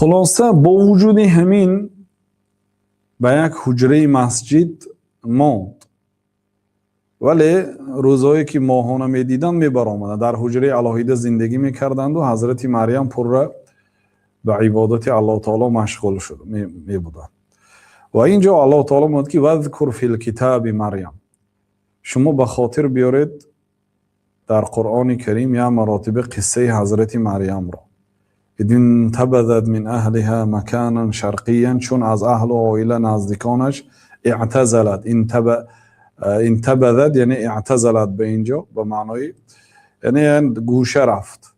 Хулоса, бо вуҷуди ҳамин ба як ҳуҷраи масҷид монд, вале рӯзҳое ки моҳона медиданд, мебаромаданд, дар ҳуҷраи алоҳида зиндагӣ мекарданду ҳазрати Марьям пурра ба ибодати Аллоҳ таоло машғул шуд мебуданд. Ва ин ҷо Аллоҳ таоло мегӯяд, ки واذكر في الكتاب مريم, шумо ба хотир биёред дар Қуръони Карим як маротиба қиссаи ҳазрати Марьямро. إذ انتبذت من أهلها مكانا شرقيا, чун аз аҳлу оила, наздиконаш, اعتزلت, انتبذت яъне اعتزلت, ба ин ҷо ба маънои яъне гӯша рафт,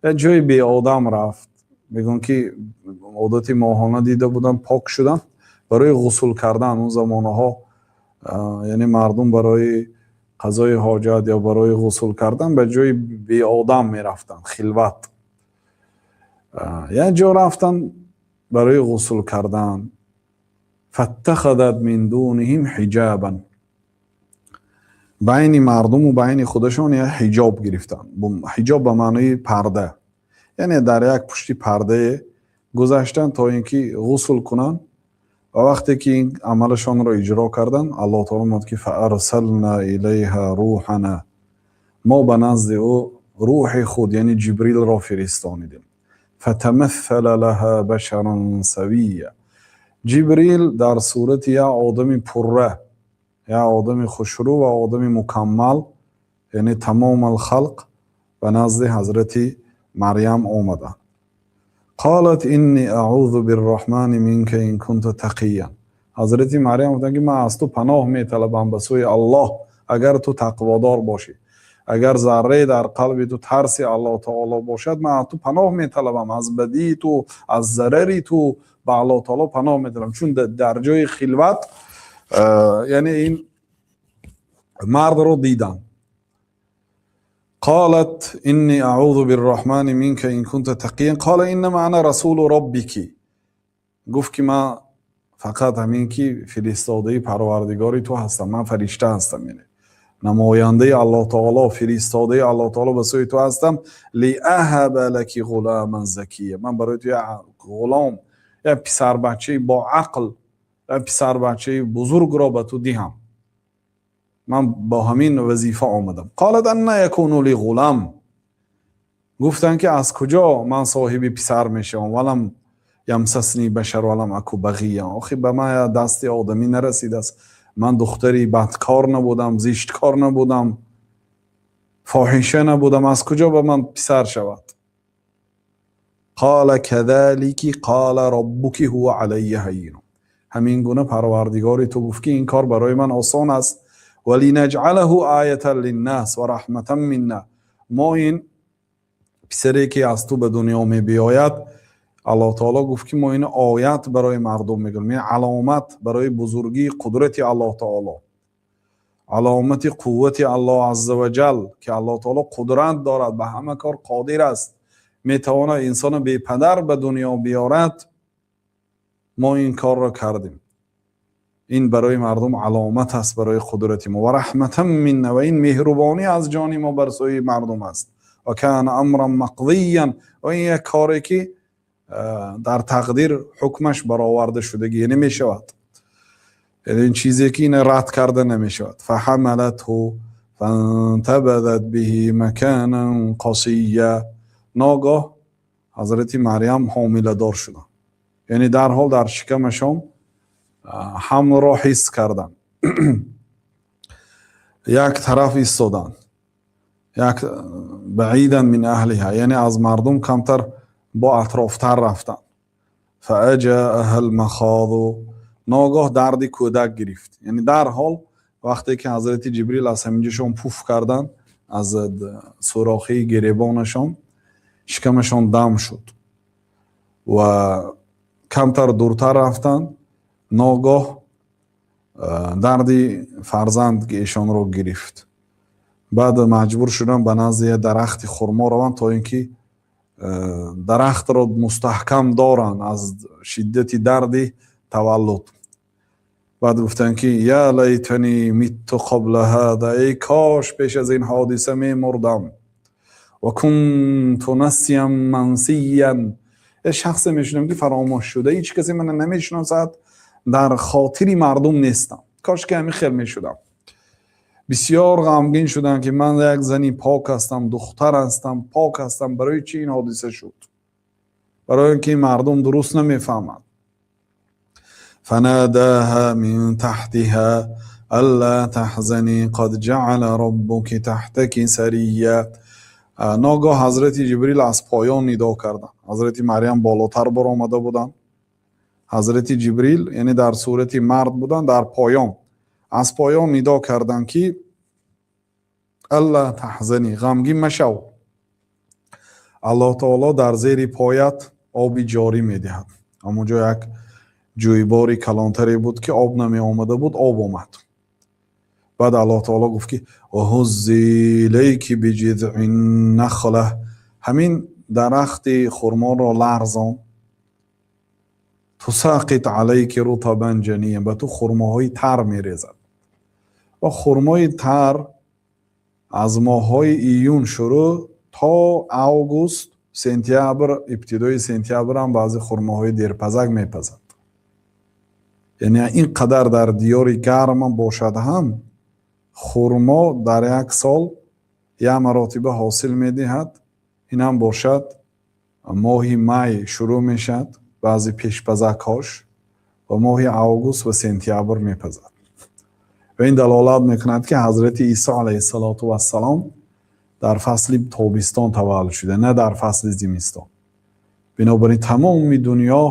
як ҷои беодам рафт. Мегӯянд, ки одати моҳона дида буданд, пок шуданд, барои ғусул кардан. Он замонаҳо, яъне, мардум барои қазои ҳоҷат ё барои ғусул кардан ба ҷои беодам мерафтанд, хилват. Як ҷо рафтанд барои ғусул кардан. فاتخذت من دونهم حجابا, байни мардуму байни худашон як ҳиҷоб гирифтанд. Ҳиҷоб ба маънои парда, яъне дар як пушти пардае гузаштанд, то ин ки ғусул кунанд. Ва вақте ки ин амалашонро иҷро карданд, Аллоҳ таоло мегӯяд, ки فأرسلنا إليها روحنا, мо ба назди ӯ рӯҳи худ, яъне Ҷибрилро фиристонидем. فتمثل لها بشرا سويا, Ҷибрил дар сурати як одами пурра, як одами хушрӯ ва одами мукаммал, яъне تمام الخلق, ба назди ҳазрати Марьям омаданд. قالت إني أعوذ بالرحمن منك إن كنت تقيا. Ҳазрати Марьям гуфтанд, ки ман аз ту паноҳ металабам ба сӯи Аллоҳ, агар ту тақводор бошӣ, агар заррае дар қалби ту тарси Аллоҳ таоло бошад, ман аз ту паноҳ металабам, аз бадии ту, аз зарари ту ба Аллоҳ таоло паноҳ металабам. Чун дар ҷои хилват, яъне, ин мардро диданд. قالت إني أعوذ بالرحمن منك إن كنت تقيا. قال إنما أنا رسول ربك, гуфт, ки ман фақат ҳамин ки фиристодаи Парвардигори ту ҳастам, ман фаришта ҳастам, яъне намояндаи Аллоҳ таоло, фиристодаи Аллоҳ таоло ба сӯи ту ҳастам. لأهب لك غلاما زكيا, ман барои ту як ғулом, як писарбачаи бо ақл, як писарбачаи бузургро ба ту диҳам, ман бо ҳамин вазифа омадам. قالت أنى يكون لي غلام, гуфтанд, ки аз куҷо ман соҳиби писар мешавам? ولم يمسسني بشر ولم أك بغيا, охи ба ман дасти одамӣ нарасидааст, ман духтари бадкор набудам, зишткор набудам, фоҳиша набудам, аз куҷо ба ман писар шавад? قال كذلك قال ربك هو علي هين, ҳамин гуна Парвардигори ту гуфт, ки ин кор барои ман осон аст. ولنجعله آية للناس ورحمة منا, мо ин писаре ки аз ту ба дунё мебиёяд, Аллоҳ таоло гуфт, ки мо ин оят барои мардум мегӯем, ин аломат барои бузургии қудрати Аллоҳ таоло, аломати қуввати Аллоҳ عز وجل, ки Аллоҳ таоло қудрат дорад, ба ҳама кор қодир аст, метавонад инсоно бепадар ба дунё биёрад. Мо ин корро кардем, ин барои мардум аломат аст барои қудрати мо. ورحمة منا, ва ин меҳрубонӣ аз ҷони мо бар сӯи мардум аст. وكان أمرا مقضيا, ва ин як коре ки дар тақдир ҳукмаш бароварда шудагӣ, яъне мешавад, яъне ин чизе ки ина рад карда намешавад. فحملته فانتبذت به مكانا قصيا, ногоҳ ҳазрати Марьям ҳомиладор шуданд, яъне дарҳол дар шикамашон ҳамлро ҳис карданд. Як тараф истоданд, як بعيدا من أهلها, яъне аз мардум камтар бо атрофтар рафтанд. فأجاءها المخاض, ногоҳ дарди кӯдак гирифт, яъне дарҳол вақте ки ҳазрати Ҷибрил аз ҳаминҷошон пуф карданд, аз сурохии гиребонашон, шикамашон дам шуд ва камтар дуртар рафтанд, ногоҳ дарди фарзанд эшонро гирифт. Баъд маҷбур шуданд ба назди як дарахти хурмо раванд, то ин ки дарахтро мустаҳкам доранд аз шиддати дарди таваллуд. Баъд гуфтанд, ки يا ليتني مت قبل هذا, эй кош пеш аз ин ҳодиса мемурдам. وكنت نسيا منسيا, Як шахсе мешудам, ки фаромӯш шуда, ҳеҷ касе мана намешиносад, дар хотири мардум нестам. Кошки ҳамин хел мешудам. Бисёр ғамгин шудам, ки ман як зани пок ҳастам, духтар ҳастам, пок ҳастам, барои чӣ ин ҳодиса шуд? Барои он ки мардум дуруст намефаҳмад. فناداها من تحتها ألا تحزني قد جعل ربك تحتك سريا. Ногоҳ Ҳазрати Ҷибрил аз поён нидо карданд. Ҳазрати Марьям болотар баромада буданд. Ҳазрати Ҷибрил, яъне, дар сурати мард буданд, дар поён, аз поён нидо карданд, ки ألا تحزني, ғамгин машав, Аллоҳ таоло дар зери поят оби ҷорӣ медиҳад. Ҳамон ҷо як ҷӯйбори калонтаре буд, ки об намеомада буд, об омад. Баъд Аллоҳ таоло гуфт, ки وهزي إليك بجذع النخلة, ҳамин дарахти хурморо ларзон, تساقط عليك رطبا جنيا, ба ту хурмоҳои тар мерезад. Ва хурмои тар аз моҳҳои июн шурӯъ то август, сентябр, ибтидои сентябр ҳам баъзе хурмоҳои дерпазак мепазад. Яъне ин қадар дар диёри гармам бошад ҳам, хурмо дар як сол як маротиба ҳосил медиҳад. Инам бошад, моҳи май шурӯъ мешавад баъзе пешпазакҳош ва моҳи август ва сентябр мепазад. Ва ин далолат мекунад, ки Ҳазрати Исо алайҳиссалоту вассалом дар фасли тобистон таваллуд шуда, на дар фасли зимистон. Бинобар ин тамоми дунё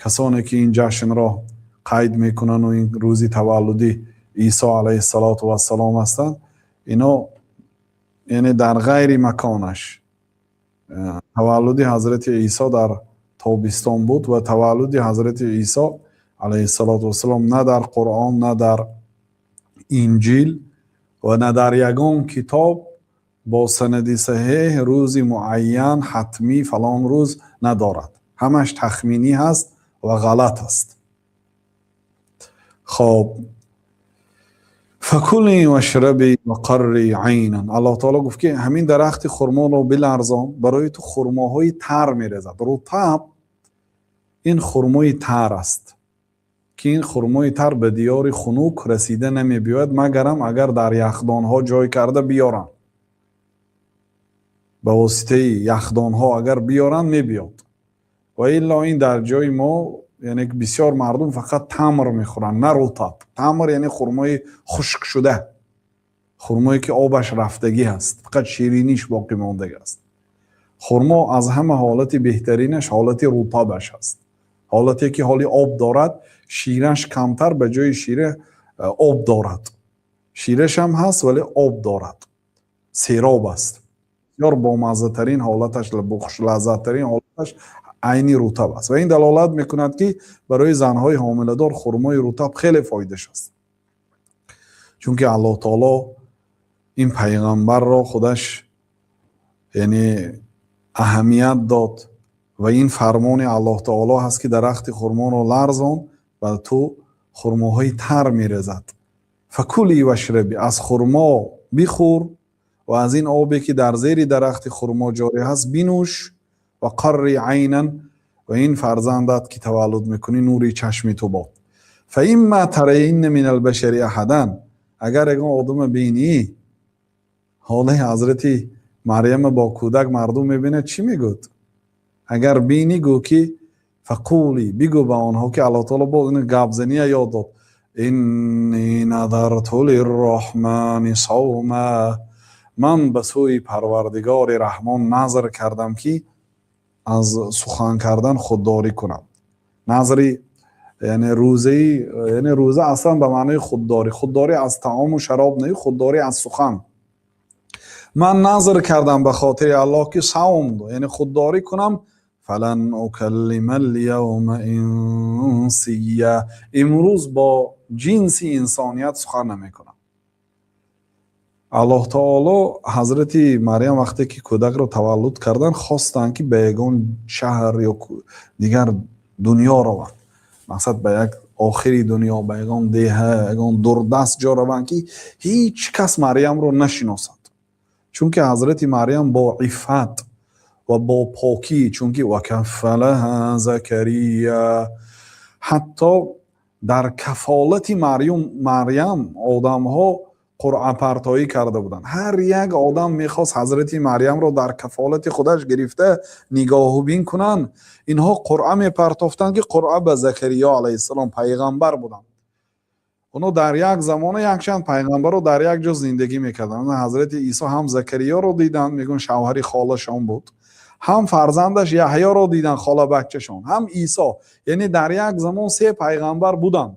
касоне ки ин ҷашнро қайд мекунанду ин рӯзи таваллуди Исо алайҳиссалоту вассалом ҳастанд, ино, яъне, дар ғайри маконаш. Таваллуди Ҳазрати Исо дар тобистон буд ва таваллуди Ҳазрати Исо алайҳиссалоту вассалом на дар Қуръон, на дар Инҷил ва на дар ягон китоб бо санади саҳеҳ рӯзи муайян, ҳатмӣ, фалон рӯз надорад. Ҳамаш тахминӣ ҳаст ва ғалат аст. Хоб, فكلي واشربي وقري عينا. Аллоҳ таоло гуфт, ки ҳамин дарахти хурморо биларзон, барои ту хурмоҳои тар мерезад. رطب ин хурмои тар аст, ки ин хурмои тар ба диёри хунук расида намебиёяд, магарам агар дар яхдонҳо ҷой карда биёранд. Ба воситаи яхдонҳо агар биёранд, мебиёд. Ва илло ин дар ҷои мо, яъне, бисёр мардум фақат тамр мехӯранд, на رطب. Тамр яъне хурмои хушкшуда, хурмое ки обаш рафтагӣ ҳаст, фақат шириниш боқӣ мондагӣ аст. Хурмо аз ҳама ҳолати беҳтаринаш ҳолати رطب аш аст, ҳолате ки ҳоли об дорад, шираш камтар, ба ҷои шира об дорад. Ширашам ҳаст, вале об дорад, сероб аст. Бисёр бомаззатарин ҳолаташ, хушлаззаттарин ҳолаташ айни رطب аст. Ва ин далолат мекунад, ки барои занҳои ҳомиладор хурмои رطب хеле фоидаш аст, чунки Аллоҳ таоло ин пайғамбарро худаш, яъне, аҳамият дод. Ва ин фармони Аллоҳ таоло ҳаст, ки дарахти хурморо ларзон, ба ту хурмоҳои тар мерезад. فكلي واشربي, аз хурмо бихӯр ва аз ин обе ки дар зери дарахти хурмо ҷорӣ ҳаст, бинӯш. وقري عينا, ва ин фарзандат ки таваллуд мекунӣ, нури чашми ту бод. فإما ترين من البشر أحدا, агар ягон одама бинӣ, ҳолаи Ҳазрати Марьяма бо кӯдак мардум мебинад, чӣ мегӯд? Агар бинӣ, гӯ ки فقولي, бигӯ ба онҳо, ки Аллоҳ таоло боз ин гапзания ёд дод: إني نذرت للرحمن صوما, ман ба сӯи Парвардигори Раҳмон назр кардам, ки аз сухан кардан худдорӣ кунам. Назри, яъне рӯзаи, яъне рӯза аслан ба маънои худдорӣ, худдорӣ аз таому шароб не, худдорӣ аз сухан. Ман назр кардам ба хотири Аллоҳ, ки савм, яъне худдорӣ кунам. فلن أكلم اليوم إنسيا, имрӯз бо ҷинси инсоният сухан намекунам. Аллоҳ таоло Ҳазрати Марьям вақте ки кӯдакро таваллуд карданд, хостанд, ки ба ягон шаҳр ё дигар дунё раванд, мақсад, ба як охири дунё, ба ягон деҳа, ягон дурдаст ҷо раванд, ки ҳеҷ кас Марьямро нашиносад, чунки Ҳазрати Марьям бо иффат Ва бо покӣ, чунки وكفلها زكريا, ҳатто дар кафолати Марьям одамҳо қуръапартоӣ карда буданд. Ҳар як одам мехост ҳазрати Марьямро дар кафолати худаш гирифта, нигоҳубин кунанд. Инҳо қуръа мепартофтанд, ки қуръа ба Закариё алайҳиссалом, пайғамбар буданд. Оно дар як замона якчанд пайғамбарро дар як ҷо зиндагӣ мекарданд. Ҳазрати Исо ҳам Закариёро диданд, мегӯянд, шавҳари холашон буд, ҳам фарзандаш Яҳёро диданд, холабаччашон, ҳам Исо, яъне дар як замон се пайғамбар буданд.